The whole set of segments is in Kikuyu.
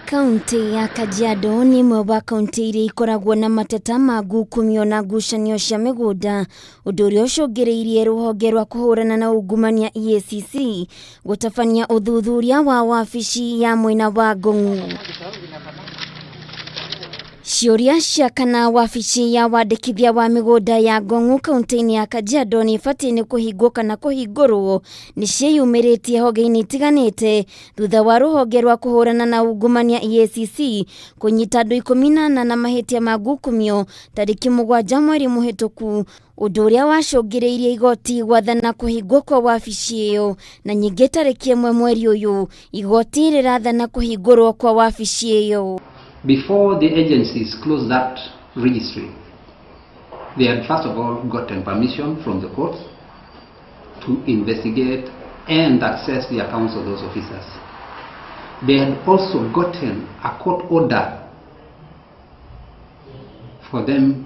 Kaunti ya Kajiado nĩ ĩmwe wa kaunti iria ikoragwo na mateta ma ngukumio na ngucanio cia mĩgũnda, ũndũ ũrĩa ũcũngĩrĩirie rũhonge rwa kũhũrana na ungumania EACC gũtabania ũthuthuria wa wabici ya mwena wa Ngong'u. Ciũria cia kana wabici ya wandĩkithia wa mĩgũnda ya Ngong'u kaunti-inĩ ya Kajiado nĩ ĩbatiĩ nĩ kũhingwo kana kũhingũrwo nĩ ciĩyumĩrĩtie honge-inĩ itiganĩte thutha wa rũhonge rwa kũhũrana na ungumania EACC kũnyita andũ 14 na mahĩtia ma ngukumio tarĩki 7 mweri mũhĩtũku, ũndũ ũrĩa wacũngĩrĩirie igoti gwathana kũhingwo kwa wabici ĩyo, na ningĩ tarĩki 1 mweri ũyũ igoti rĩrathana kũhingũrwo kwa wabici ĩyo. Before the agencies closed that registry, they had first of all gotten permission from the courts to investigate and access the accounts of those officers. They had also gotten a court order for them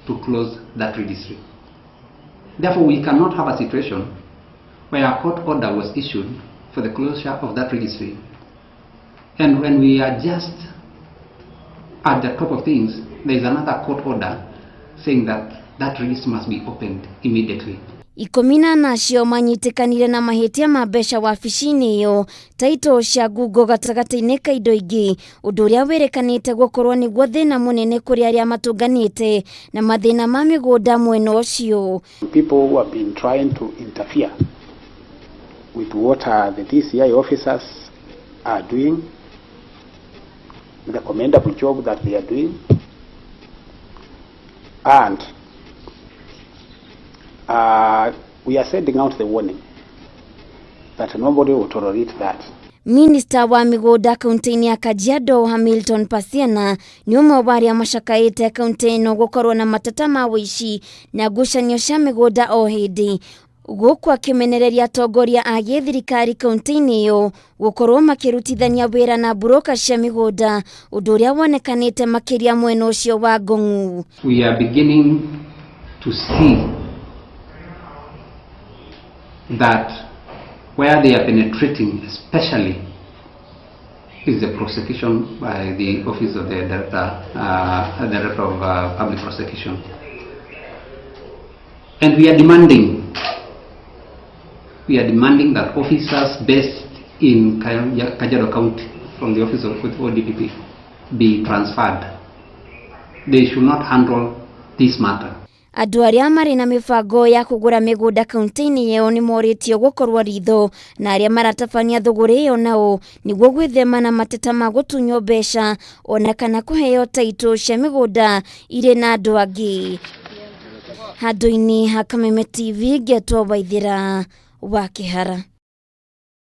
to close that registry. Therefore, we cannot have a situation where a court order was issued for the closure of that registry, and when we are just at the top of things, there is another court order saying that that registry must be opened immediately. 14 acio manyitĩkanire na mahĩtia ma mbeca wabici-inĩ ĩyo, taito cia ngungo gatagatĩ-inĩ ka indo ingĩ, ũndũ ũrĩa wĩrĩkanĩte gũkorwo nĩguo thĩna mũnene kũrĩ arĩa matũnganĩte na mathĩna ma mĩgũnda mwena ũcio. People who have been trying to interfere with what the DCI officers are doing, the commendable job that they are doing, and we are sending out the warning that nobody will tolerate that. Minista wa mĩgũnda kaunti-inĩ ya Kajiado Hamilton Pasiana nĩ ũmwe wa arĩa macakaĩte kaunti ĩno gũkorwo na mateta ma ũici na ngucanio cia mĩgũnda o hĩndĩ, gũkũ akĩmenereria atongoria a gĩthirikari kaunti-inĩ ĩyo gũkorwo makĩrutithania wĩra na mburũka cia mĩgũnda, ũndũ ũrĩa wonekanĩte makĩria mwena ũcio wa Ngong'u. We are beginning to see that where they are penetrating especially is the prosecution by the Office of the Director of Public Prosecution. And we are demanding that officers based in Kajiado County from the Office of ODPP be transferred. They should not handle this matter. Andũ arĩa marĩ na mĩbango ya kũgũra mĩgũnda kaunti-inĩ ĩyo nĩ morĩtio gũkorwo ritho na arĩa maratabania thũgũrĩ ĩyo nao nĩguo gwĩthema na mateta ma gũtunywo mbeca ona kana kũheo taitũ cia mĩgũnda irĩ na andũ angĩ. Handũ-inĩ ha Kameme TV ngetwo Waithĩra wa Kĩhara.